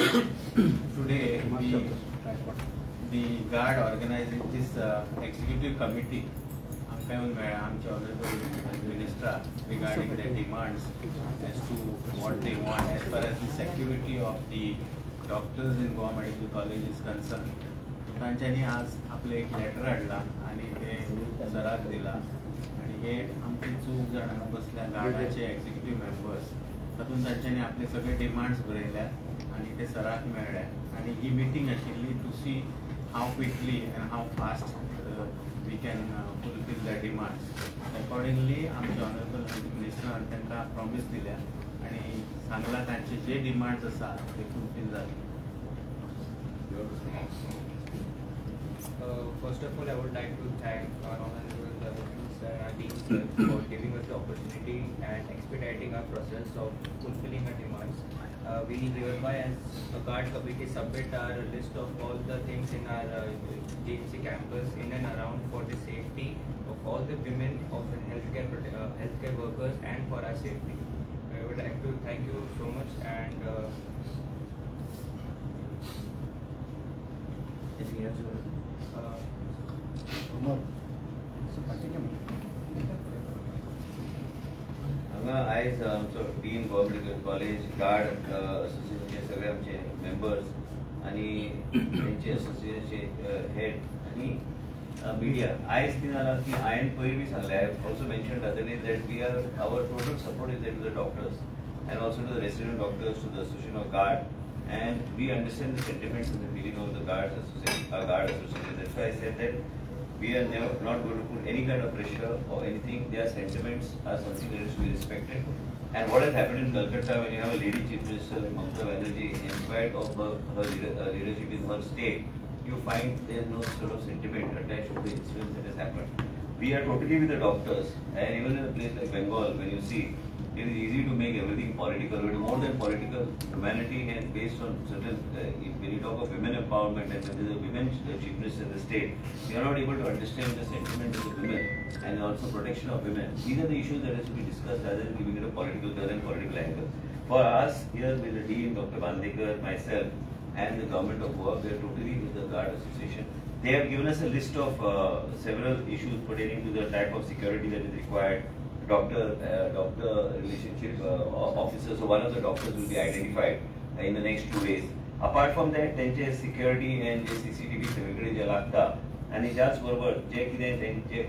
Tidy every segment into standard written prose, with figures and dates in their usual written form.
Today the guard organizing this executive committee आमकां येवन मेळ्ळा आमचे honourable minister regarding the demands as to what they want as far as the security of the doctors in Goa Medical College is concern. तांच्यांनी आज आपलें एक letter हाडलां आनी तें सराक दिलां आनी हे आमची चूक जाणां बसल्या गार्डाचे एक्झिक्युटीव मेंबर्स तातूंत तांच्यांनी आपले सगळे डिमांड्स बरयल्या आनी ते सराक मेळ्ळे आनी ही मिटींग आशिल्ली to see how quickly and how fast we can fulfil the demands. Accordingly आमचे ऑनरेबल मिनिस्टरान तांकां प्रॉमीस दिल्या आनी सांगलां तांचे जे डिमांड्स आसा ते फुलफील जाले. First of all, I would like to thank our honorable sir and our dean sir for giving us the opportunity and expediting our process of fulfilling our demands. We hereby as a guard committee submit our list of all the things in our GMC campus in and around for the safety of all the women of the healthcare workers and for our safety. I would like to thank you so much and anything else you want to say? हांगा आयज आमचो dean Goa medical college guard असोसिएशनचे सगळे आमचे members आनी तेंचे असोसिएशनचे head आनी मिडिया आयज कितें जालां की हांवें पयर बी सांगलें, I also mention other days that we are our total support is to the doctors and also to the resident doctors, to the association of guard, and we understand the sentiments and the feeling of the guards association, guard association. That's why I said that we are never not going to put any kind of pressure or anything. Their sentiments are something that is to be respected. And what has happened in Calcutta when you have a lady chief minister, Mamata Banerjee, in spite of her leadership in her state, you find there is no sort of sentiment attached to the incident that has happened. We are totally with the doctors, and even in a place like Bengal, when you see, it is easy to make everything political, but more than political, humanity and based on certain, when you talk of women empowerment and when there is a women chief minister in the state, you are not able to understand the sentiment of the women and also protection of women. These are the issues that has to be discussed rather than giving it a political turn and political angle. For us here with the dean, Dr. Bandekar, myself and the government of Goa, we are totally with the Guard Association. They have given us a list of several issues pertaining to the type of security that is required, doctor relationship officers. So one of the doctors will be identified in the next 2 days. Apart from that, तेंचे security and J CCTV सगळे जे लागता आनी त्याच बरोबर जे कितें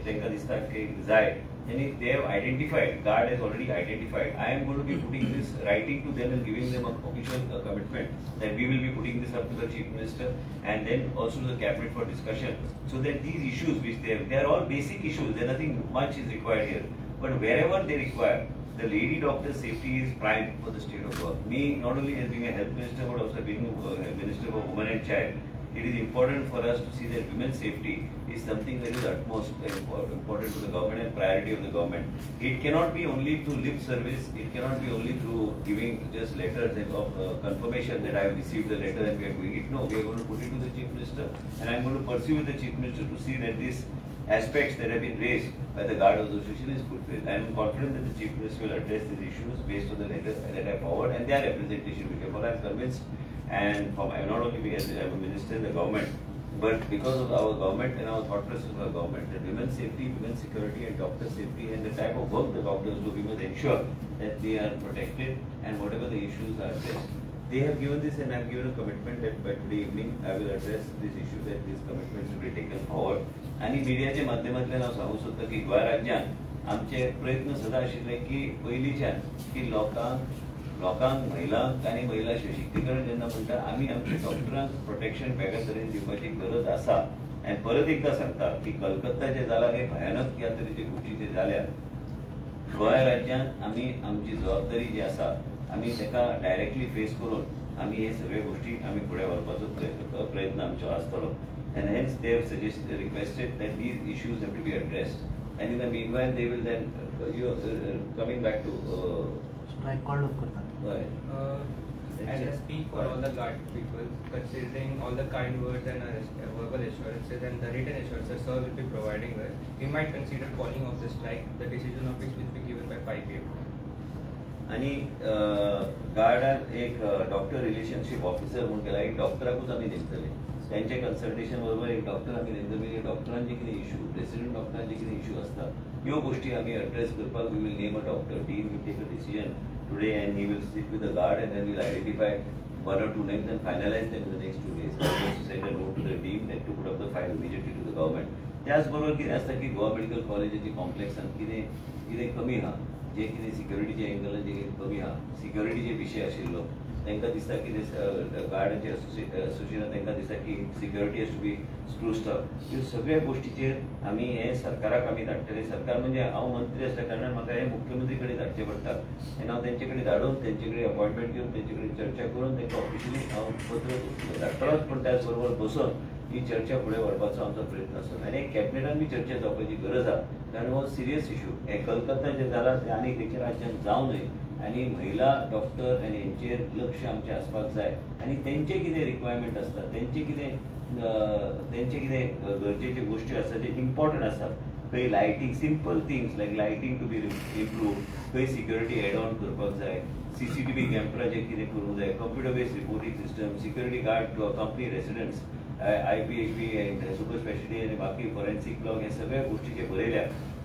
तेंकां दिसता की जाय, आनी they have identified, guard has already identified. I am going to be putting this writing to them and giving them an official commitment that we will be putting this up to the Chief Minister and then also to the Cabinet for discussion, so that these issues which they have, they are all basic issues, there nothing much is required here. But wherever they require, the lady doctor's safety is prime for the state of Goa. Me, not only as being a health minister, but also being a minister for women and child, it is important for us to see that women's safety is something that is utmost important to the government and priority of the government. It cannot be only through lip service, it cannot be only through giving just letters and of confirmation that I have received the letter and we are doing it. No, we are going to put it to the Chief Minister and I am going to pursue with the Chief Minister to see that these aspects that have been raised by the Guard Association is fulfilled. I am confident that the Chief Minister will address these issues based on the letter that I forward and their representation. Therefore, I am convinced, and from not only as a minister in the government, but because of our government and our thought process of our government, that women's safety, women's security and doctor safety and the type of work the doctors do, we must ensure that they are protected and whatever the issues are addressed. They have given this and I have given a commitment that by today evening I will address this issue, that these commitments will be taken forward. आनी मिडियाच्या माध्यमांतल्यान हांव सांगूंक सोदतां की गोंय राज्यांत आमचे प्रयत्न सदां आशिल्ले की पयलींच्यान की लोकांक महिलांक आनी महिला सशक्तीकरण जेन्ना म्हणटा आमी आमच्या डॉक्टरांक प्रोटेक्शन वेगळ्या तरेन दिवपाची गरज आसा. आनी परत एकदां सांगता की कलकत्ता जें जालां हें भयानक ह्या तरेचे गोश्टी जे जाल्या, गोंय राज्यांत आमी आमची जबाबदारी जी आसा आमी ताका डायरेक्टली फेस करून आमी हे सगळे गोश्टी आमी फुडें व्हरपाचो प्रयत्न आमचो आसतलो. And hence they have suggested, requested that these issues have to be addressed. And in the meanwhile, they will then coming back to strike called off karta. As I speak for all the guard people, considering all the kind words and verbal assurances and the written assurances sir will be providing us, we might consider calling off the strike, the decision of which will be given by 5 p.m. आनी गार्डान एक doctor relationship officer म्हूण केला. एक डॉक्टराकूच आमी नेमतले, त्यांचे consultation बरोबर एक doctor आमी नेमतले. म्हणजे डॉक्टरांचे कितें इशू, रेसिडंट डॉक्टरांचे कितें इशू आसता ह्यो गोष्टी आमी एड्रेस करपाक we will name a doctor. Dean will take a decision today and he will sit with the guard and then will identify 1 or 2 names and finalize them in the next 2 days. I will also send a note to the dean that to put up the file immediately to the government. त्याच बरोबर कितें आसता की Goa medical कॉलेजाची कॉम्प्लेक्सान कितें कितें कमी आहा, जे कितें सिक्युरिटीच्या एंगलान जे कितें कमी आहा, सिक्युरिटीचे विशय आशिल्लो तांकां दिसता कितें गार्डाचे असोसिएशन तांकां दिसता की security has to be spruced up. ह्यो सगळ्या गोष्टीचेर आमी हे सरकाराक आमी धाडटले. सरकार म्हणजे हांव मंत्री आसल्या कारणान म्हाका हे मुख्यमंत्री कडेन धाडचें पडटा आनी हांव तेंचे कडेन धाडून तेंचे कडेन अपॉयंटमेंट घेवन तेंचे कडेन चर्चा करून तांकां ऑफिशियली हांव पत्र धाडटलोच, पूण त्याच बरोबर बसून ही चर्चा फुडें व्हरपाचो आमचो प्रयत्न आसतलो. आनी कॅबिनेटान बी चर्चा जावपाची गरज आहा, कारण हो सिरियस इशू. हे कलकत्ता जें जाला तें आनी खंयच्या राज्यान जावं न्हय आनी महिला डॉक्टर आनी हेंचेर लक्ष आमचें आसपाक जाय आनी तेंचे कितें रिक्वायरमेंट आसता, तेंचे कितें गरजेच्यो गोश्टी आसता जे इम्पॉर्टंट आसतात. खंय lighting, simple things like lighting to be improve, खंय सिक्युरिटी एड ऑन करपाक जाय, CCTV कॅमेराचेर कितें करूंक जाय, computer based reporting system, security guard to accompany residents, IPHP and super speciality आनी बाकी फॉरेन्सीक ब्लॉक हे सगळ्या गोष्टी जे बरयल्या,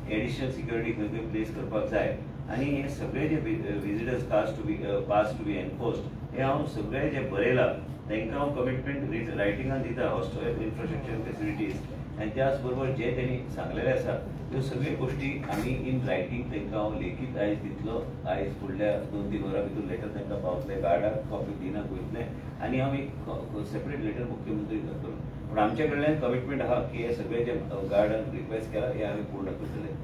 एडिशनल सिक्युरिटी खंय खंय प्लेस करपाक जाय आनी हे सगळे जे visitors pass to be enforced हे हांव सगळे जे बरयला तांकां हांव कमिटमेंट रायटिंगान दिता. हॉस्टेल इन्फ्रास्ट्रक्चर फेसिलिटीज आनी त्याच बरोबर जे तेणी सांगलेले आसा त्यो सगळ्यो गोष्टी आमी इन रायटींग तांकां हांव लेखीत आयज दितलो. आयज फुडल्या 2-3 वरां भितर लेटर तांकां पावतले, गार्डाक कॉपी दिनाक वयतले आनी हांव एक सेपरेट लेटर मुख्यमंत्री करतलो. पूण आमच्या कडल्यान कमिटमेंट आहा की हे सगळे जे गार्डान रिक्वेस्ट केला हे आमी पूर्ण करतले.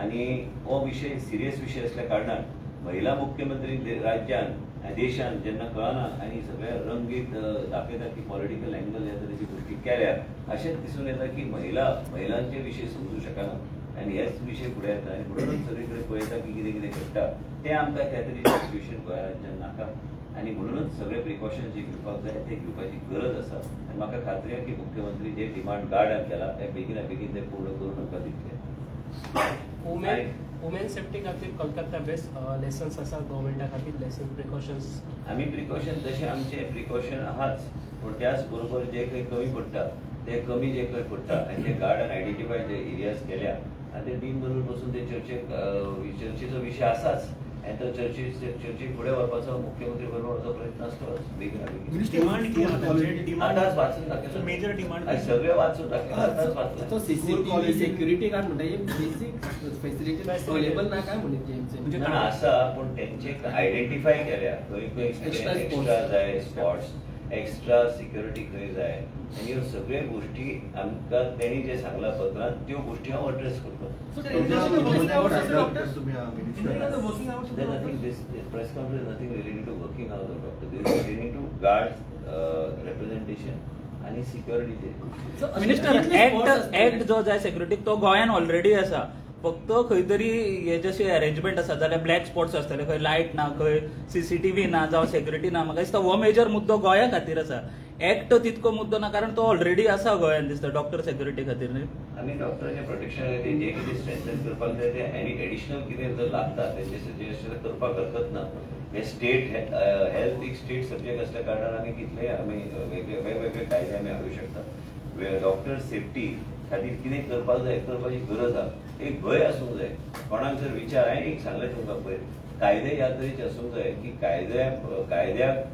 आनी हो विशय सिरियस विशय असल्या कारणान महिला मुख्यमंत्री राज्यान देशान जेन्ना कळना आनी सगळ्या रंगीत दाखयता की पॉलिटिकल एंगल ह्या तरेची गोष्टी केल्या, अशेंच दिसून येता की महिलांचे विशय समजू शकना आनी हेच विशय फुडें येता आनी म्हणूनच सगळे कडेन पळयता की कितें कितें घडटा तें आमकां त्या तरेचें सिट्युएशन गोंया राज्यान नाका आनी म्हणूनच सगळे प्रिकॉशन जे घेवपाक जाय ते घेवपाची गरज आसा. आनी म्हाका खात्री आहा की मुख्यमंत्री जे डिमांड गार्डान केला ते बेगिना बेगीन ते पूर्ण करून आमकां दितले. वुमेन सेफ्टी खातीर कलकत्ता बेस्ट लेसन्स आसा गव्हर्मेंटा खातीर, लेसन प्रिकॉशन्स. आमी प्रिकॉशन तशें आमचे प्रिकॉशन आहाच, पूण त्याच बरोबर जे खंय कमी पडटा ते कमी जे खंय पडटा आनी जे गार्डन आयडेंटिफाय जे एरियाज केल्या आनी ते डीन बरोबर बसून ते चर्चेचो विशय आसाच आनी तो चर्चेक फुडें व्हरपाचो मुख्यमंत्री बरोबर म्हजो प्रयत्न आसतलोच बेगीन बेगीन. आतांच वाचून दाखयता, सगळें वाचून दाखयता, आतांच वाचून. सीसीटीव्ही सेक्युरिटी गार्ड म्हणटा हे बेसीक फेसिलिटी अवेलेबल ना काय म्हणून आसा, पूण तेंचे आयडेंटिफाय केल्या खंय खंय एक्स्ट्रा जाय स्पॉट्स, एक्स्ट्रा सिक्युरिटी खंय जाय आनी ह्यो सगळ्यो गोष्टी आमकां तेणी जे सांगला पत्रान त्यो गोष्टी हांव एड्रेस करता. This press conference is nothing related to working hours of doctor. This is related to guards representation and security. Minister, act जो जाय सेक्युरिटी तो गोंयान ऑलरेडी आसा, फक्त खंय तरी हे जशे अरेंजमेंट आसा जाल्यार ब्लॅक स्पॉट्स आसतले, खंय लायट ना, खंय सीसीटीव्ही ना, जावं सेक्युरिटी ना. म्हाका दिसता हो मेजर मुद्दो गोंया खातीर आसा. एक्ट तितको मुद्दो ना कारण तो ऑलरेडी आसा गोंयान दिसता डॉक्टर सेक्युरिटी खातीर न्ही. आमी डॉक्टरांचे प्रोटेक्शन खातीर जे कितें स्ट्रेंथन करपाक जाय ते आनी एडिशनल कितें जर लागता तेंचे सजेशन करपाक हरकत ना. हे स्टेट हेल्थ एक स्टेट सब्जेक्ट असल्या कारणान आमी कितले आमी वेगवेगळे कायदे आमी हाडूं शकता. डॉक्टर सेफ्टी खातीर कितें करपाक जाय करपाची गरज आहा. एक भंय आसूंक जाय कोणाक जर विचार. हांवें एक सांगलें तुमकां पयर, कायदे ह्या तरेचे आसूंक जाय की कायद्याक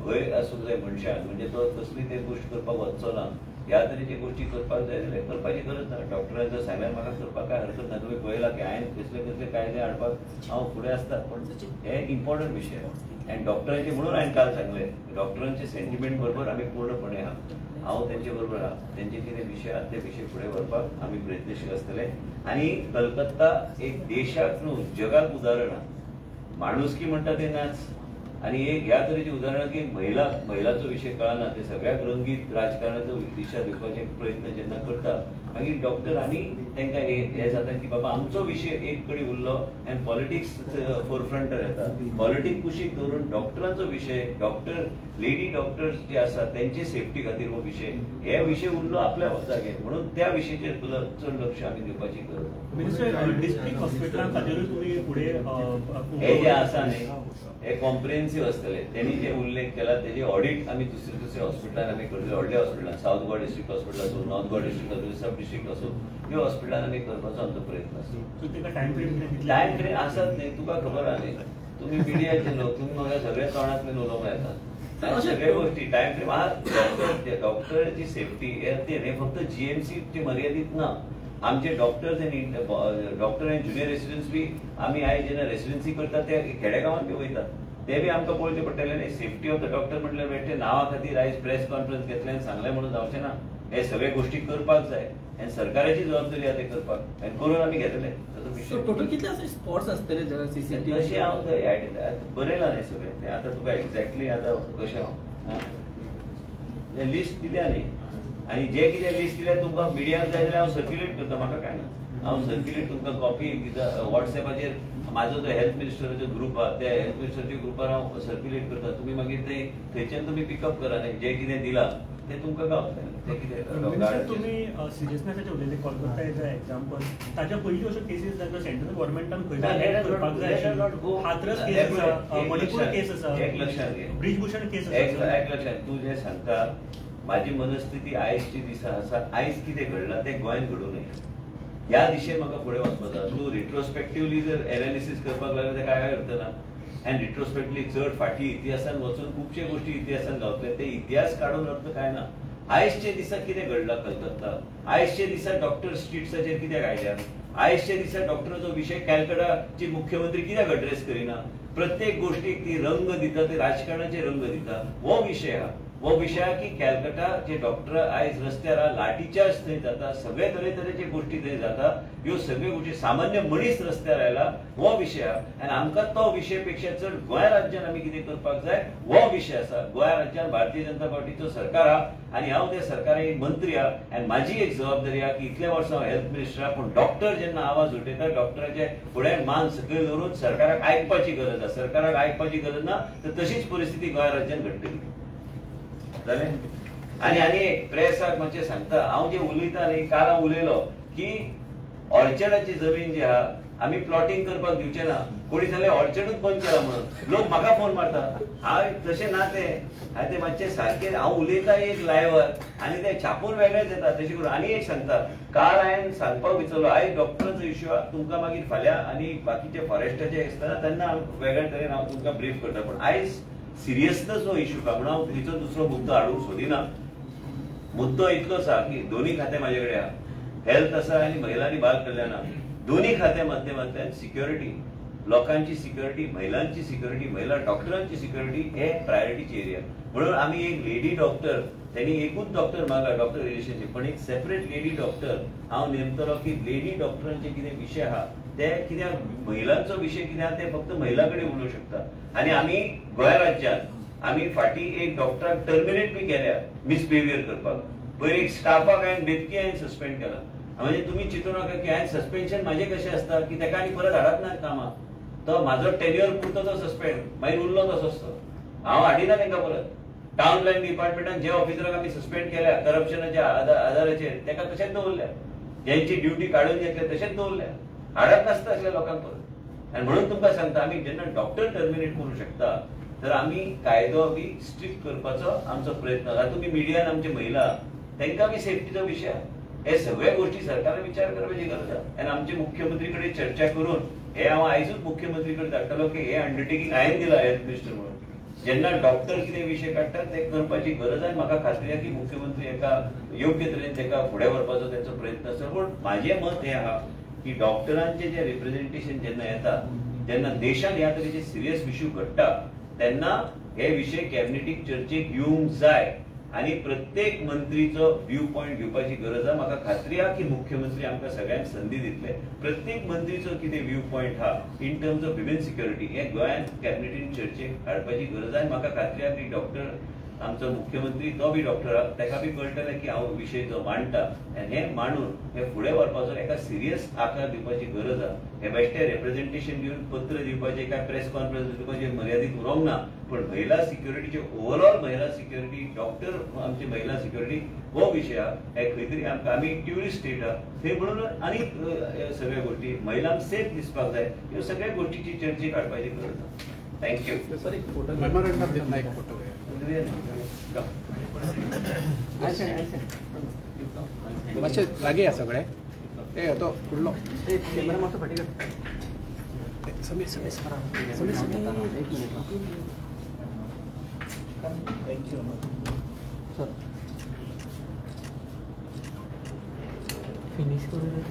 भंय आसूंक जाय मनशान, म्हणजे तो कसली ते गोश्ट करपाक वचचो ना. ह्या तरेची गोश्टी करपाक जाय जाल्यार करपाची गरज ना. डॉक्टरान जर सांगल्यार म्हाका करपाक कांय हरकत ना. तुमी पळयलां की हांवें कसले कसले कायदे हाडपाक हांव फुडें आसता, पूण हे इम्पॉर्टंट विशय आनी डॉक्टरांचे म्हणून हांवें काल सांगलें डॉक्टरांचे सेंटिमेंट बरोबर आमी पूर्णपणे आहा, हांव तेंचे बरोबर आहा. तेंचे कितें विशय आहा ते विशय फुडें व्हरपाक आमी प्रयत्नशील आसतले. आनी कलकत्ता एक देशाक न्हू जगाक उदाहरण आहा. माणुसकी म्हणटा ते नाच आनी एक ह्या तरेची उदाहरणां की महिलाचो विशय कळना ते सगळ्याक रंगीत राजकारणाचो दिशा दिवपाचे प्रयत्न जेन्ना करता मागीर डॉक्टर आनी तांकां हें जाता की बाबा आमचो विशय एक कडेन उरलो आनी पॉलिटिक्स फोरफ्रंटार येता. पॉलिटिक्स कुशीक दवरून डॉक्टरांचो विशय, डॉक्टर लेडी डॉक्टर्स जे आसा तेंचे सेफ्टी खातीर हो विशय, हे विशय उरलो आपल्या जाग्यार, म्हणून त्या विशयाचेर चड लक्ष आमी दिवपाची गरज आसा. मिनिस्टर, डिस्ट्रिक्ट हॉस्पिटला खातीरूय तुमी फुडें हे जे आसा न्ही हे कॉम्प्रिहेन्सीव आसतले. तेणी जे उल्लेख केला तेजे ऑडिट आमी दुसरे दुसरे हॉस्पिटलान आमी करतले. व्हडल्या हॉस्पिटलान, सावथ गोवा डिस्ट्रिक्ट हॉस्पिटल आसूं, नॉर्थ गोवा डिस्ट्रिक्ट आसूं, सब डिस्ट्रिक्ट आसूं, ह्यो हॉस्पिटलान आमी करपाचो आमचो प्रयत्न आसा. टायम फ्रेम टायम फ्रेम आसात न्ही, तुका खबर आहा न्ही, तुमी मिडियाचे लोक, तुमी म्हाका सगळ्या तोंडांतल्यान उलोवंक येता सगळे गोष्टी. टायम फ्रेम आहा. डॉक्टराची सेफ्टी हे ते न्ही फक्त जीएमसी मर्यादीत ना, आमचे डॉक्टर्स आनी डॉक्टर आनी ज्युनियर रेसिडन्स बी आमी आयज जेन्ना रेसिडन्सी करतात ते खेडेगांवांत बी वयतात, ते बी आमकां पळोवचें पडटलें न्ही. सेफ्टी ऑफ the doctor म्हटल्यार बेठे नांवा खातीर आयज प्रेस कॉन्फरन्स घेतलें आनी सांगलें म्हणून जावचें ना. हे सगळे गोष्टी करपाक जाय आनी सरकाराची जबाबदारी आहा ते करपाक, आनी करून आमी घेतले. टोटल कितले असे स्पॉट्स आसतले सीसीटीव्ही? तशें हांव बरयलां न्ही सगळें तें, आतां तुका एक्झॅक्टली आतां कशें हांव लिस्ट दिल्या न्ही, आनी जे कितें लिस्ट दिल्या तुमकां मिडियाक जाय जाल्यार हांव सर्क्युलेट करता, म्हाका कांय ना. हांव सर्क्युलेट तुमकां कॉपी दिता वॉट्सएपाचेर. म्हाजो जो हेल्थ मिनिस्टराचो ग्रुप आहा त्या हेल्थ मिनिस्टराच्या ग्रुपार हांव सर्क्युलेट करता, तुमी मागीर ते थंयच्यान तुमी पिकअप करा न्ही, जें कितें दिलां तें तुमकां गावतलें. तें कितें तुमी सिरियसनेसाचें उलयले कोलकाता एज अ एग्जाम्पल, ताच्या पयलीं अश्यो केसीस जाल्यो सेंट्रल गव्हर्मेंटान खंय करपाक जाय, हाथरस केस आसा, मणिपूर केस आसा, एक लक्षांत घे, ब्रिजभूषण केस आसा. एक लक्षांत, तूं जें सांगता म्हाजी मनस्थिती आयजची दिसा आसा, आयज कितें घडलां तें गोंयांत घडूं नये ह्या दिशेन म्हाका फुडें वचपाक जाय. तूं रिट्रोस्पेक्टिवली जर एनालिसीस करपाक लागलो जाल्यार काय अर्थ ना, आनी रिट्रोस्पेक्टिवली चड फाटीं इतिहासान वचून खुबशे गोश्टी इतिहासान गावतले, ते इतिहास काडून अर्थ काय ना. आयजच्या दिसा कितें घडलां कलकत्ता, आयजच्या दिसा डॉक्टर स्ट्रीट्साचेर कित्याक आयल्या, आयजच्या दिसा डॉक्टराचो विशय कॅलकटाचे मुख्यमंत्री कित्याक अड्रेस करिना, प्रत्येक गोष्टीक ती रंग दिता, ते राजकारणाचे रंग दिता. हो विशय आहा, हो विशय आहा की कॅलकटा जे डॉक्टर आयज रस्त्यार लाठीचार्ज थंय जाता, सगळे तरेतरेचे गोष्टी थंय जाता, ह्यो सगळ्यो गोष्टी सामान्य मनीस रस्त्यार आयला, हो विशय आहा. आनी आमकां तो विशय पेक्षा चड गोंय राज्यान आमी कितें करपाक जाय हो विशय आसा. गोंय राज्यान भारतीय जनता पार्टीचो सरकार आहा आनी हांव त्या सरकारा एक मंत्री आहा, आनी म्हाजी एक जबाबदारी आहा की इतल्या वर्सां हांव हेल्थ मिनिस्टर आहा, पूण डॉक्टर जेन्ना आवाज उठयता डॉक्टराचे फुडें मान सकयल दवरून सरकाराक आयकपाची गरज आसा. सरकाराक आयकपाची गरज ना तर तशीच परिस्थिती गोंय राज्यान घडटली. जालें. आनी आनी एक प्रेसाक मातशें सांगता, हांव जें उलयता न्ही, काल हांव उलयलो की ऑर्चर्डाची जमीन जी आहा आमी प्लॉटींग करपाक दिवचे ना, कोणी सांगलें ऑर्चर्डूच बंद केला म्हणून लोक म्हाका फोन मारता. हांव तशें ना, तें हांवें तें मातशें सारकें हांव उलयता एक लायव्हर आनी तें छापून वेगळेंच येता. तशें करून आनी एक सांगता, काल हांवें सांगपाक विचारलो आयज डॉक्टराचो इश्यू आहा, तुमकां मागीर फाल्यां आनी बाकीचे फॉरेस्टाचे आसतना तेन्ना वेगळ्या तरेन हांव तुमकां ब्रीफ करता, पूण आयज सिरियसनेस हो इश्यू का म्हणून हांव थंयचो दुसरो मुद्दो हाडूंक सोदिना. मुद्दो इतलोच आहा की दोन्ही खातें म्हाजे कडेन आहा, हेल्थ आसा आनी महिला आनी बाल कल्याण आहा. दोन्ही खात्या माध्यमांतल्यान सिक्युरिटी, लोकांची सिक्युरिटी, महिलांची सिक्युरिटी, महिला डॉक्टरांची सिक्युरिटी हे प्रायोरिटीची एरिया. म्हणून आमी एक लेडी डॉक्टर, त्यांनी एकूच डॉक्टर मागला डॉक्टर रिलेशनशीप, पण एक सेपरेट लेडी डॉक्टर हांव नेमतलो की लेडी डॉक्टरांचे कितें विशय आहा ते कित्याक महिलांचो विशय कितें आहा ते फक्त महिला कडेन उलोवंक शकता. आनी आमी गोंय राज्यांत आमी फाटीं एक डॉक्टराक टर्मिनेट बी केल्या मिसबिहेवियर करपाक, पयर एक स्टाफाक हांवें बेतकी हांवें सस्पेंड केला. म्हणजे तुमी चिंतू नाका की हांवें सस्पेन्शन म्हाजें कशें आसता की ताका आनी परत हाडत ना कामाक, तो म्हाजो टेन्युअर पुरतो तो सस्पेंड, मागीर उरलो तसोच तो, हांव हाडिना तांकां परत. टावन प्लॅन डिपार्टमेंटान जे ऑफिसराक आमी सस्पेंड केल्या करप्शनाच्या आधाराचेर ताका तशेंच दवरल्या, ज्यांची ड्युटी काडून घेतल्या तशेंच दवरल्या, हाडत नासता असल्या लोकांक परत. आनी म्हणून तुमकां सांगता, आमी जेन्ना डॉक्टर टर्मिनेट करूं शकता तर आमी कायदो बी स्ट्रिक्ट करपाचो आमचो प्रयत्न. आतां तुमी मिडियान आमचे महिला तांकां बी सेफ्टीचो विशय, हे सगळ्या गोष्टी सरकारान विचार करपाची गरज आसा. आनी आमचे मुख्यमंत्री कडेन चर्चा करून हे हांव आयजूच मुख्यमंत्री कडेन धाडटलो की हे अंडरटेकींग हांवें दिलां हेल्थ मिनिस्टर म्हणून, जेन्ना डॉक्टर कितें विशय काडटा ते करपाची गरज आनी म्हाका खात्री आसा की मुख्यमंत्री एका योग्य तरेन ताका फुडें व्हरपाचो तेंचो प्रयत्न आसा. पूण म्हाजें मत हें आहा की डॉक्टरांचें जें रिप्रेझेंटेशन जेन्ना येता, जेन्ना देशान ह्या तरेचे सिरियस इश्यू घडटा तेन्ना हे विशय कॅबिनेटीक चर्चेक येवंक जाय आनी प्रत्येक मंत्रीचो व्यू पॉयंट घेवपाची गरज आहा. म्हाका खात्री आहा की मुख्यमंत्री आमकां सगळ्यांक संदी दितले. प्रत्येक मंत्रीचो कितें व्यू पॉयंट आहा in terms of women security हे गोंयांत कॅबिनेटीन चर्चेक हाडपाची गरज आहा. आनी म्हाका खात्री आहा की डॉक्टर आमचो मुख्यमंत्री तो बी डॉक्टर आहा, ताका बी कळटलें की हांव विशय जो मांडटा आनी हे मांडून हे फुडें व्हरपाचो एका सिरियस आकार दिवपाची गरज आहा. हे बेश्टे रेप्रेझेंटेशन दिवन पत्र दिवपाचें काय प्रेस कॉन्फरन्स दिवपाचें मर्यादीत उरोंक ना, पण महिला सिक्युरिटीचे ओवरऑल महिला सिक्युरिटी डॉक्टर आमची महिला सिक्युरिटी हो विशय आहा. हे खंय तरी आमकां आमी ट्युरिस्ट स्टेट आहा थंय म्हणून आनी सगळ्या गोष्टी महिलांक सेफ दिसपाक जाय, ह्यो सगळ्या गोष्टीची चर्चा काडपाची गरज आहा. Thank you. Sir एक फोटो मेमोरेंडम दितना एक फोटो मातशें लागीं या सगळे. ए तो फुडलो कॅमेरा मातसो फाटीं कर. समीर समीर समीर समीर एक minute. Thank you sir finish करूया.